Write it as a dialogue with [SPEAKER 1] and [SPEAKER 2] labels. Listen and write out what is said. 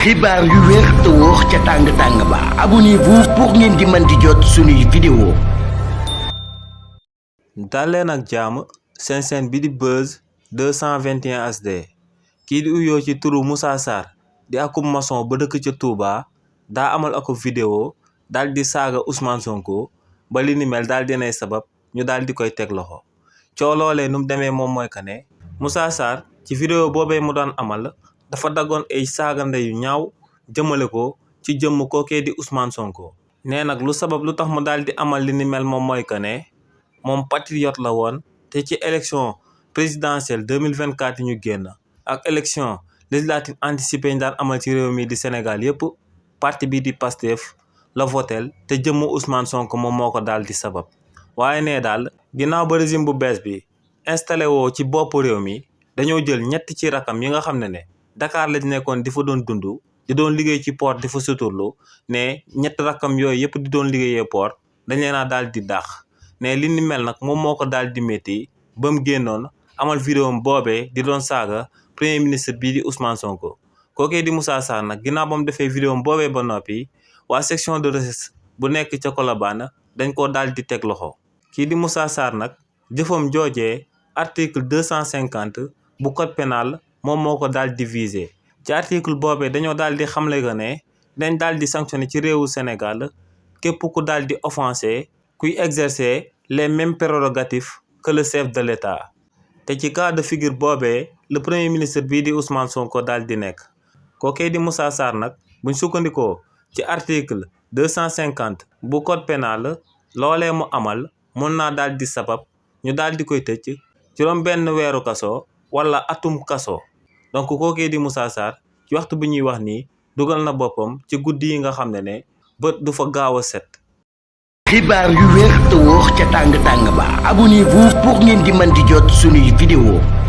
[SPEAKER 1] xibaar yu wér te wóor ca tàng ba abonnez-vous pour ngeen di mën di jot suñuy vidéo.
[SPEAKER 2] daleen ak jàmm seen chaîne bi di Buzz 221 HD kii di uyoo ci turu Moussa Sarr di akub maçon ba dëkk ca Touba daa amal akub vidéo daal di saaga Ousmane Sonko ba li ni mel daal di nay sabab ñu daal di koy teg loxo coo loolee nu mu demee moom mooy que ne Moussa Sarr ci vidéo boobee mu doon amal dafa daggoon ay saagande yu ñaaw jëmale ko ci jëmm kookee di Ousmane Sonko. nee nag lu sabab lu tax mu daal di amal li ni mel moom mooy que ne moom patriote la woon te ci élection présidentielle 2024 yi ñu génn ak élection législative anticipée ñu daan amal ci réew mi di Sénégal yépp parti bi di Pastef la votel te jëmm Ousmane Sonko moom moo ko daal di sabab. waaye nee daal ginnaaw ba régime bu bees bi installé woo ci bopp réew mi dañoo jël ñett ci rakam yi nga xam ne Dakar lañ nekkoon di fa doon dund di doon liggéey ci port di fa suturlu ne ñett rakam yooyu yëpp di doon liggéeyee port dañ leen a daal di dàq ne li ni mel nag moom moo ko daal di métti ba mu génnoon amal vidéo boobee di doon saaga premier ministre bii di Ousmane Sonko. kookee di Moussa Sarr nag ginnaaw ba mu defee vidéo boobee ba noppi waa section de recherche bu nekk ca Colobane dañ koo daal di teg loxo. kii di Moussa Sarr nag jëfam joojee article 250 bu code pénal moom moo ko daal di visé ci article boobee dañoo daal di xamle que ne dañ daal di sanctionné ci réewu Sénégal képp ku daal di offensé kuy exercer les mêmes prérogatives que le chef de l'État te ci cas de figure boobee le premier ministre bii di Ousmane Sonko daal di nekk. kookee di Moussa Sarr nag buñ sukkandikoo ci article 250 bu code pénal loolee mu amal mën naa daal di sabab ñu daal di koy tëj juróom benn weeru kaso wala atum kaso. donc kookee di Moussa Sarr ci waxtu bi ñuy wax nii dugal na boppam ci guddi yi nga xam ne bët du fa gaaw a set.
[SPEAKER 1] xibaar yu wér te wóor ca tàng ba abonnez-vous pour ngeen di mën di jot suñuy vidéo.